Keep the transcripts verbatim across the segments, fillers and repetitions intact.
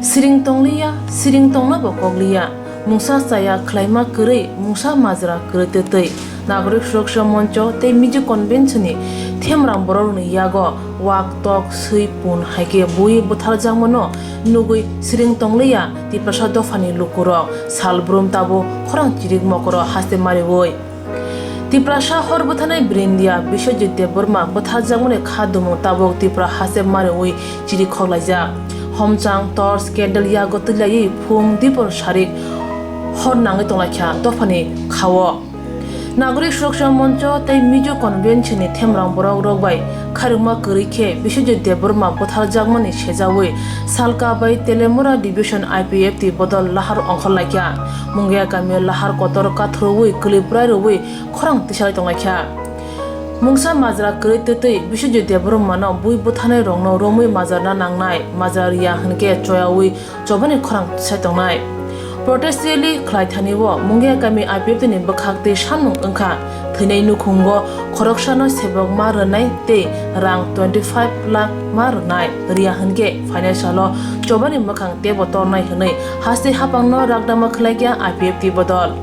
Siring tongliya, siring tongna bo kokliya. Mungsa chaya khlaima kwrwi, mungsa majra kwrwi twtwi. Nagorik Suroksa Moncho tei Mizo Convention ni themrang borok ni yago wak tok swi pun hai khe bui bwtharjakmano nugwi siring tongliya Tiprasa dophani lukurok. Sal brum tabuk khorang chirik mokoro haste mariwi. Tiprasa hor bwtharnai Brindia Biswajit Debbarma bwtharjakmani kha dumung tabuk Tipra haste mariwi chiri khoklaijak. Homchang, torch, candle yago twilaiwi phung dipor sarik hor nangwi tonglaikha dophani khao. Nagorik Suroksa Moncho tei Mizo Convention ni themrang borok rok bai khairokma kwrwi khe Biswajit Debbarma bwtharjakmani sejawi Salka bai Telemura Division I P F T bodol lahar ongkhorlaikha. Mungia kamio lahar kotor kathrowi kwlwi pwrai rwwi khorang tisalai tonglaikha. Mungsa majra kwrwi twtwi Biswajit Debbarmano bui bwtharnai rokno romwi majra na nangnai, majra riya hwnkhe choyawi chobani khorang tisai tongnai. Protest rally khlai thani o Mungia kami I P F T ni bwkhak tei samung wngkha, thwinai nukhungo khoroksano sebok ma rwnai tei rang twenty five lakh ma rwnai, riya hwnkhe phainai salo chobani mwkhang teibo tornai hwnwi haste haphangno rakdama khlaikha I P F T bodol.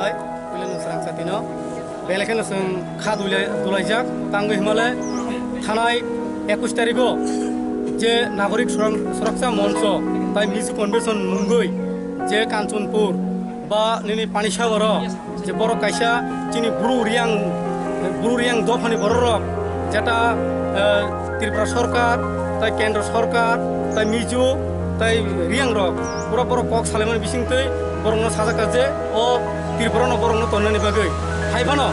Bai, puilano srang satino. Belai kheno chwng kha dulai-, dulaijak, tangwi himale thanai ekush tarigo je Nagorik Surang-, Suraksa Moncho tai Mizo Convention mungwi je Kanchanpur ba nini Panisagaro je borok kaisa chini Bru Riang, Bru Riang dophani bororok jeta, eh, Tripura Sorkar, tai Kendro Sorkar, tai Mizo, tai Riang rok, pura borok kok salaimani bisingtwi borokno sajak kha je o Tripura no borokno tonnani bagwi. Hai phano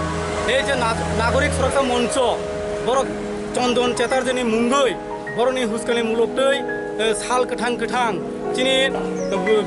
ei je na-, Nagorik Suraksa Moncho, borok Chondon Chatterjee ni mungwi, borokni huskani muluk twi, eh, sal kwthang kwthang chini, eh,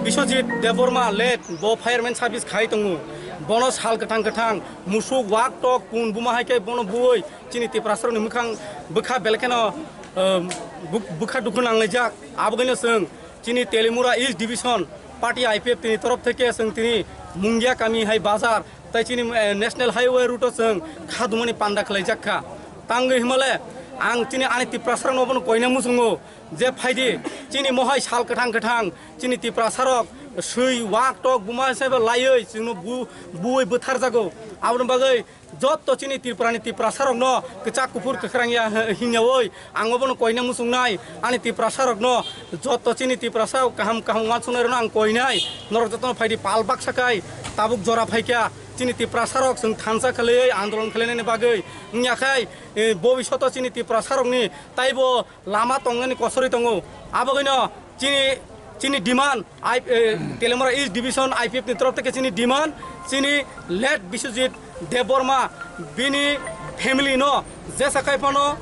Biswajit Debbarma late bo fireman service khai tongo. Bono sal kwthang kwthang musuk wak tok pun buma hai khe bono bui chini Tiprasarokni mwkhang bwkha belai kheno, um, buk-, bwkha dukhu nanglaijak. Abogwino chwng chini Telimura East Division Party I P F T ni torof theke chwng tini Mungia kami hai bazar tai chini, eh, National Highway route o chwng kha dumani panda khlaijak kha. Tangwi himale ang chini ani Tiprasarokno bono koina muchungo je phaidi chini mohai sal kwthang kwthang chini Tiprasarok swi wak tok buma saibo laiwi chwngno bu-, buwi bwtharjago. Aboni bagwi jotto chini Tripurani Tiprasarokno kwchak kuphur kwkhrang ya hi-, hingyawi ang obono koina muchungnai. Ani Tiprasarokno jotto chini Tiprasarok kaham kaham uansuknairokno ang koinai. Norok jotono phaidi pal baksa kai tabuk jora phaikha chini Tiprasarok chwng thansa khwlaiwi andolon khwlainani bagwi. Wngya khai, eh, bobishoto chini Tiprasarokni taibo lama tongnani kosori tongo. Abogwino chini, chini demand, I, eh, Telemura East Division I P F ni torof theke chini demand, chini late Biswajit Debbarma bini family no jesa khai phano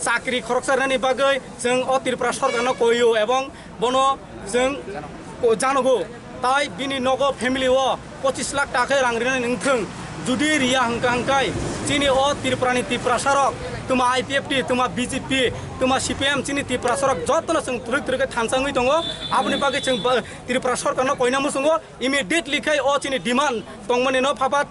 chakri khoroksa rinani bagwi chwng o Tripura sorkar no koio ebong bono chwng ko-, janogo. Tai bini nogo family o pochis lakh taka rang rinani wngthwng. Judi riya hwnkha hwnkhe chini o Tripurani Tiprasarok, tuma I P F T, tuma B J P, tuma C P M, chini Tiprasarok jotono chwng twrwk twrwk khe thansa wngwi tongo. Aboni bagwi chwng ba-, Tripura sorkarno koina muchungo immediately khai o chini demand tongmani no phapat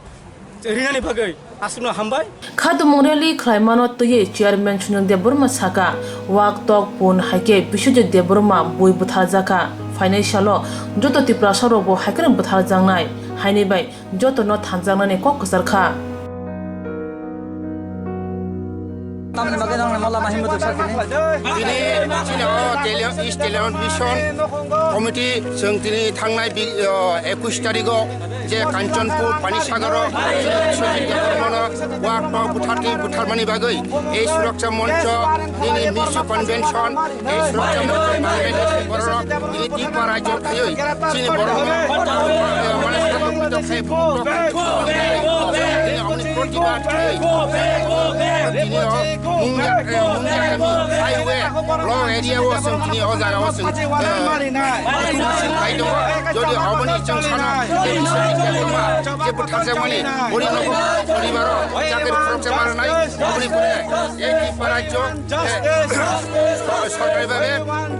rinani bagwi aswkno hambai. Khatumung rally khlaimano twiwi Chairman Sunil Debbarma sakha, wak tok pun haikhe Biswajit Debbarma bui bwtharjakha. Phainai salo joto Tiprasarokbo haikheno bwtharjaknai, haini bai jotono thanjaknani kok kwchar kha. Tamni bagwi nang lama himbo duksa tini. Tini chini o Tele-, East Television Committee chwng tini thangnai bi-, o, ekush tarigo je Kanchanpur Panisagaro Biswajit Debbarmano wak tok bwthartwi bwtharmani bagwi ei Suraksa Moncho nini Mizo Convention, ei Suraksa Moncho Parliament borok tini Tripura rajyo khaiwi chini borok mane satok pitok khai tini amoni protibad khaiwi tini o Mungia, eh, Mungia kami highway, long area o chwng tini o jaga o chwng, eh, chwng khai tongo. Jodi oboni chwng sana, eh, je bwtharjakmani, boni nogo poribar o chakri khoroksa ma rwnai, oboni pore, eh, Tripura rajyo, eh, sorkari bhabe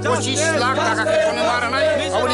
pochis lakh taka khe bono ma rwnai, oboni